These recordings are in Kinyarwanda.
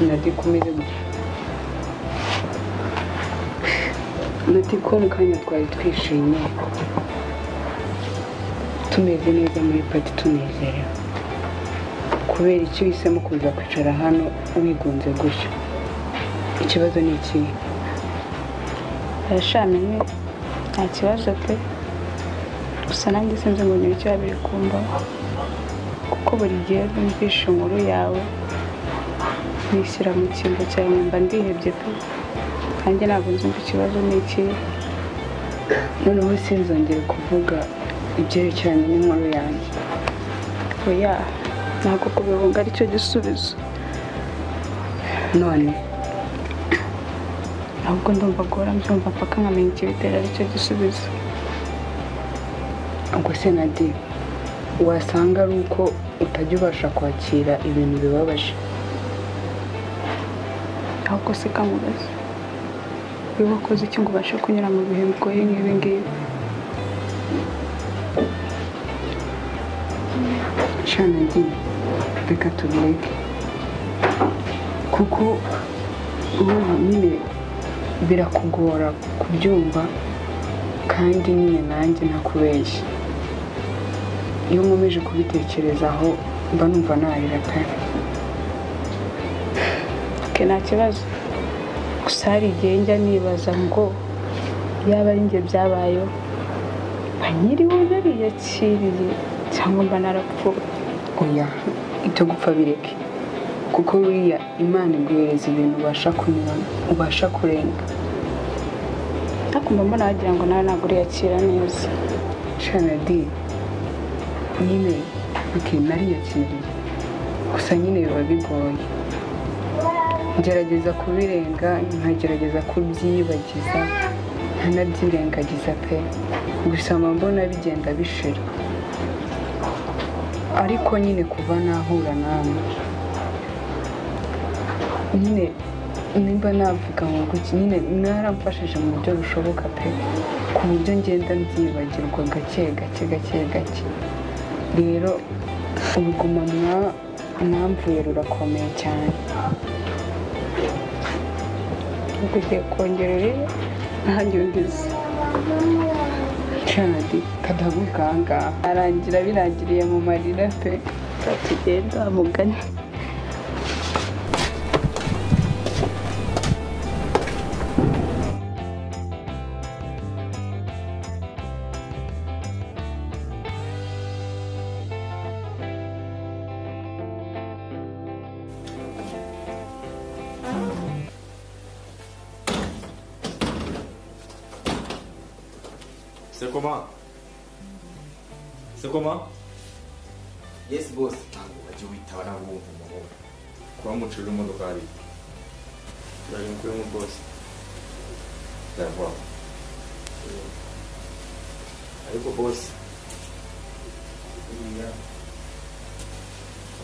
Nadi kumeze gutya. Nadi ko mu kanya twari twishimye tumeze neza muri party tunezerewe, kubera icyo uhisemo kuza kwicara hano wigunze gutyo, ikibazo ni ikihe? Arashamye nta kibazo pe, gusa nanjye sinzi ngo ni icyo yabiri kumbaho, kuko buri gihe numvishe inkuru yawe nishyira mu cyimbo cyawe mba ndihebye pe, kandi ntabwo nzi ngo ikibazo ni ikihe. Noneho sinzongere kuvuga ibyerekeranye n'inkuru yanjye. Oya, ntabwo kubihunga aricyo gisubizo. None ahubwo ndumva guhora mbyumva mpaka nkamenya ikibitera aricyo gisubizo. Ubwo se Nadi, wasanga ari uko utajya ubasha kwakira ibintu bibabaje. Ahubwo se kamubaze, wowe wakoze iki ngo ubashe kunyura mu bihe bigoye nk'ibi ngibi? Sha Nadi, reka tubireke, kuko ubu nyine birakugora kubyumva, kandi nyine nanjye ntakubeshya, iyo nkomeje kubitekerezaho mba numva narira pe. Okay, nta kibazo, gusa hari igihe njya nibaza ngo yaba ari njye byabayeho mba nyiriwe nariyakiriye cyangwa mba narapfuye. Oya, ibyo gupfa bireke, kuko buriya Imana iguhereza ibintu ubasha kunyuramo, ubasha kurenga. Ariko mba mbona wagira ngo nawe ntabwo uriyakira neza. Sha Nadi, nyine okay, nariyakiriye, gusa nyine biba bigoye. Ngerageza kubirenga, nkagerageza kubyiyibagiza, nkanabyirengagiza pe, gusa mba mbona bigenda bishira. Ariko nyine kuva nahura namwe nyine nimba navuga ngo kuki nyine mwaramfashije mu buryo bushoboka pe, ku buryo ngenda mbyibagirwa gake gake gake gake. Rero uruguma mwamvuye rurakomeye cyane. Ubwo ugiye kongera urire nanjye undize. Sha Nadi, kadahaguruka aha ngaha arangira birangiriye mu marira pe. Tugenda mugani. C'est comment? C'est comment? Yes boss. Ntabwo wajya witaba ntabwo wumva umuhungu. Kuba mucurira imodoka hariya. Turaje mukuremo boss. D'accord. Ariko boss, buriya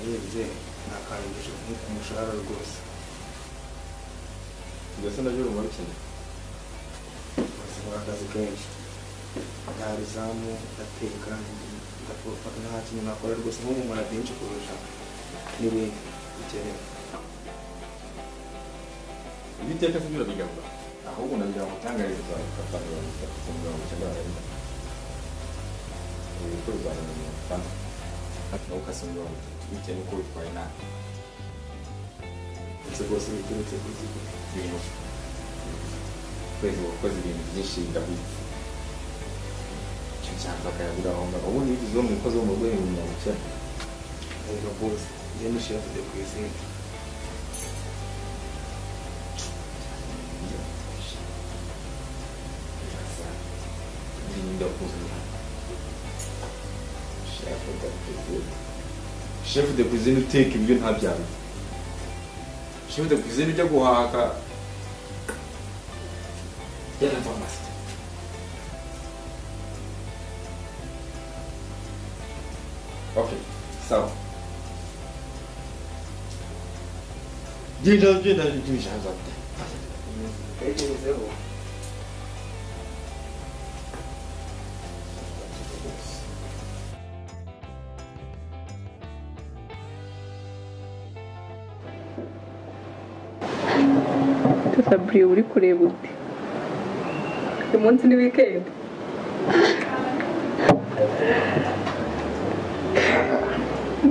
urebye ntakarengije ku mushahara rwose. Mbese nabyo urumva bikeneye? Boss, nkora akazi kenshi. Ndara izamu, ndateka, ndafata, nta kintu nakora rwose, nk'ubu nkora byinshi kurusha n'ibindi bikenewe. Ibyo uteka se byo urabigabura? Ahubwo nagira ngo utangarize uzabifata 30 90. Ubu uko bizaba 50, nawe ukase 30 bitewe n'uko witwaye nabi. Ndetse rwose biturutse ku kigo. Ibintu kwezi wakoze ibintu byinshi bidahwitse. Icyo cyangwa akayabura aho ngaho. Ubundi wigeze ubona umukozi wo mu rugo ibihumbi 90? Umva boss, njye ni chef de cuisine. Chef de cuisine uteka ibiryo ntabyawe. Chef de cuisine ujya guhaha yarava master. Okay, sawa. Genda genda genda. Tekerezeho. Sabri uri kureba uti uyu munsi ni weekend.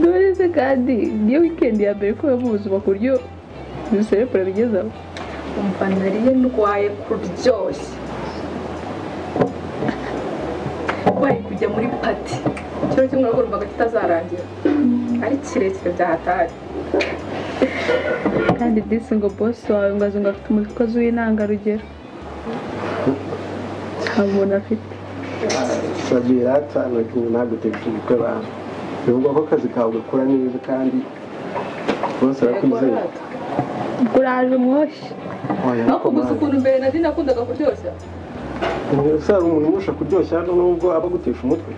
Dore se kandi niyo weekend ya mbere ko mu buzima ku buryo biserebura bigezaho. Umva nariye ndwaye kuryoshye. Bari kujya muri party. Kiro kimwe urumva kitazarangira. Ari kirekire byahatari. Kandi disi ngo boss wawe ngo azunga afite umukozi w'intangarugero. Nta muntu afite. Sabira nagutesha umutwe abantu. Bivugwa ko akazi kawe gakora neza kandi bose barakwizeye. Kuraje umwoshyi. Ariko gusa ukuntu mbere nari nakundaga kuryoshya. Usanga umuntu umurusha kuryoshya hano nubwo aba agutesha umutwe.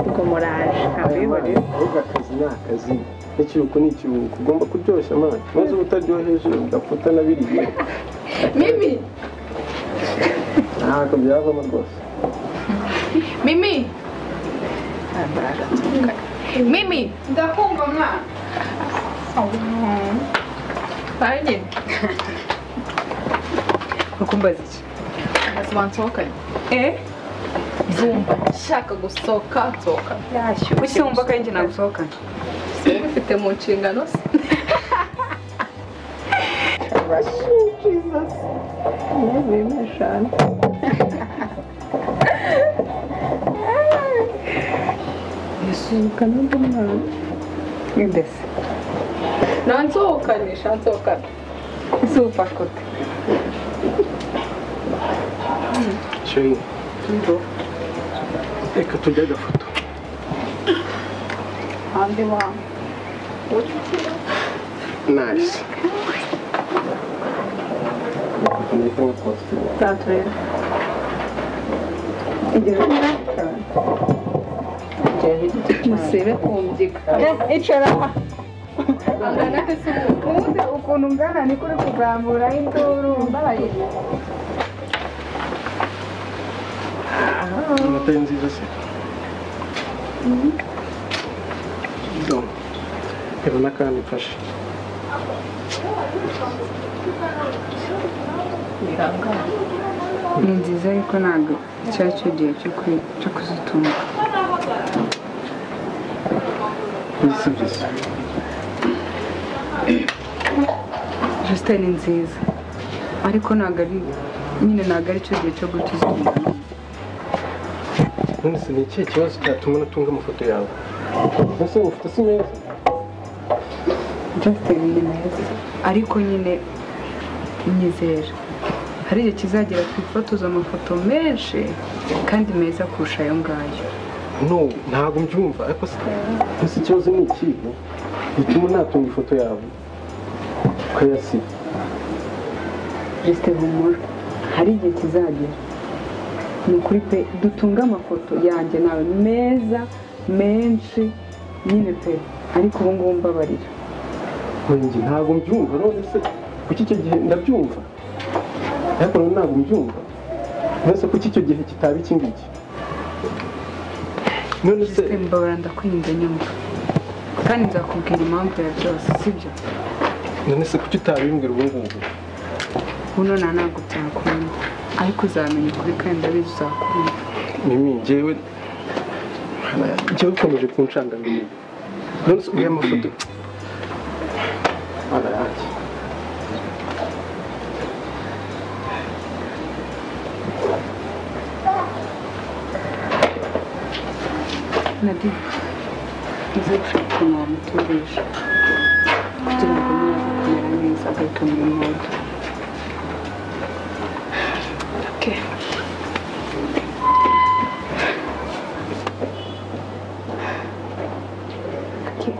Ubwo muraje ntabibore. Ahubwo akazi ni akazi. Ikiruhuko ni ikiruhuko. Ugomba kuryoshya mwana. Maze utaryoheje ugapfa nabiriye. Mimi! Ntabwo byavamo rwose. Mimi! Mimi! Ndakumva mwana. Banye. Ukumbaza iki? Wansohokanye. Zumva nshaka gusohoka nsohoka. Kuki wumva ko njye nagusohokana? Ufite mu nshingano se? Jesus. Nezimeshana. Yesuka n'umwana. Ndese. Nansohokanisha nsohokana. Ese ufashwe ute? Chérie, reka tujye agafoto. Andi wa. Nice. Musibe kumbyika. Icara. Ubundi ukuntu ungana niko uri kuzamura induru mbabaye. Amata nziza se. Reba n'akandi mfashe. Ni nziza ariko ntabwo icyo ari cyo gihe cyo kuzitunga. Nzisubize. Justin ni nziza ariko ntabwo ari nyine ntabwo ari cyo gihe cyo gutuzitunga. None se ni ikihe kibazo cyatuma natunga amafoto yawe? Mbese amafoto si meza? Justin ni meza ariko nyine nyizera hari igihe kizagera twifotoza amafoto menshi kandi meza kurusha ayo ngayo. No, ntabwo mbyumva ariko se ikibazo ni ikihe gituma natunga ifoto yawe ukayasiba? Justin humura hari igihe kizagera ni ukuri pe dutunga amafoto yanjye nawe meza menshi nyine pe ariko ubu ngubu mbabarira. Njye ntabwo mbyumva none se kuki icyo gihe ndabyumva ariko none ntabwo mbyumva none se kuki icyo gihe kitaba iki ngiki? None se mbabara ndakwinze nyumva kandi nzakubwira impamvu ya byose sibyo? None se kuki utabimbwira ubu ngubu? Buno ntabwo byakunda ariko uzamenya ukuri kandi ndabizi uzakunda. Mimi njyewe ukomeje kunshanga mimi none se uriya mafoto Mana yanjye. Nadi uze gushaka ukuntu wamuturisha kugira ngo niba kumera neza agaruke muri mode. Okay. Okay.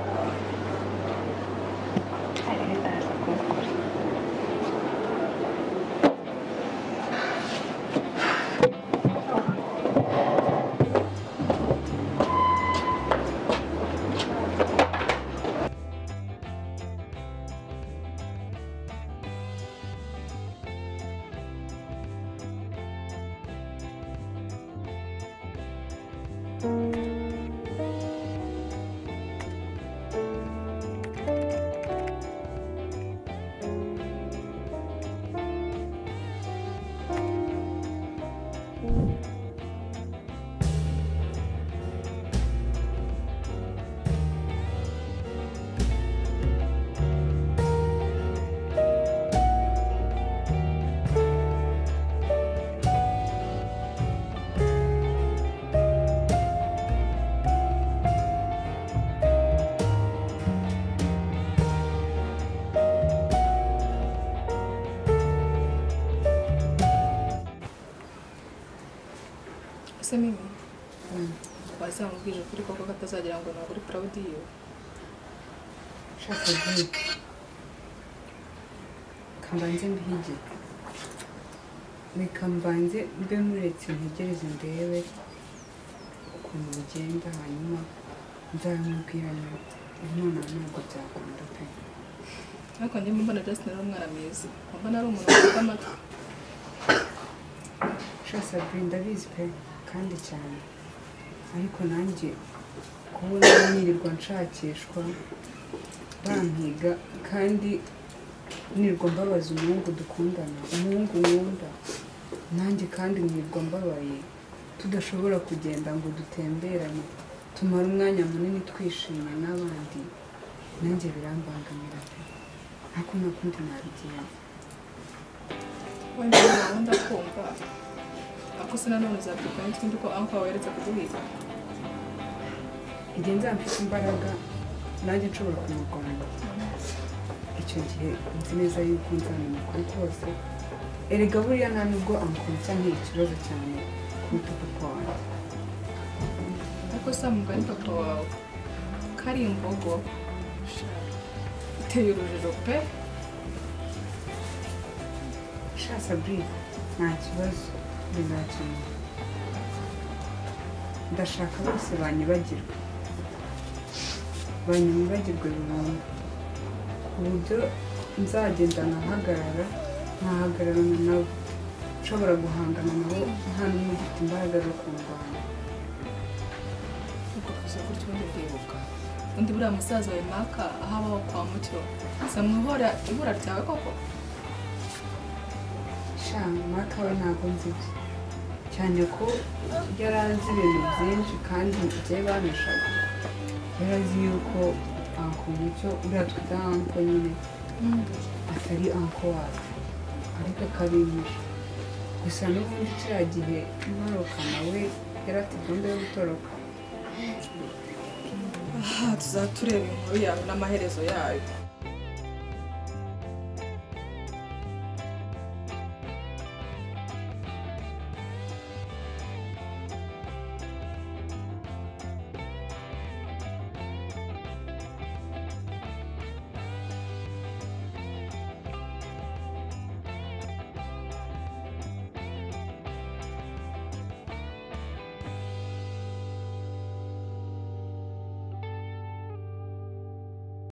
Ese Mimi, wazamubwije ukuri koko ko atazagira ngo ntabwo uri proud yiwe? Shaka bwite kambanze mbihige, reka mbanze mbe muretse ntegereze ndebe ukuntu bigenda, hanyuma nzabimubwira nyuma. Nonaha ntabwo byakunda pe. Ariko njye mbona Justin ari umwana mwiza, mbona ari umuntu ufite amatwi. Sha Sabine, ndabizi pe kandi cyane, ariko nanjye kubona nirirwa nshakishwa bampiga kandi nirirwa mbabaza umuhungu dukundana, umuhungu nkunda nanjye, kandi nirirwa mbabaye tudashobora kugenda ngo dutemberane tumara umwanya munini twishimye n'abandi, nanjye birambangamira pe. Ariko nta kundi nabigenza. Wenda gahunda kumva ako se nanone uzabyuka n'ikindi ko uncle wawe yeretse kuguhiga. Igihe nzaba mfite imbaraga nanjye nshobora kumurwanya, icyo gihe nzi neza yuko nzamenya ukuri kose. Erega buriya nta nubwo uncle ntera ikibazo cyane kuruta papa wanjye. Ariko se mugani papa wawe kari imbogo iteye urujijo pe. Sha Sabine, nta kibazo bizakemuka. Ndashaka bose banyibagirwe, banyibagirwe burundu, ku buryo nzagenda nkahagarara, nkahagararana nabo, nshobora guhangana nabo nta n'umwe ugifite imbaraga zo kundwanya. Ubwo kuza gutyo ubundi ndibuka undi buriya musaza wawe Maka aho abaho kwa Mucyo samwihora ibura ryawe koko. Sha Maka we ntabwo nzi ibye cyane ko yari azi ibintu byinshi kandi ibyo bameshaga. Yari azi yuko uncle Mucyo uriya twita uncle nyine atari uncle wacu, ariko akabimisha. Gusa n'ubundi kiriya gihe ntoroka nawe yari afite gahunda yo gutoroka. Aha tuzatureba inkuru yawe n'amaherezo yayo.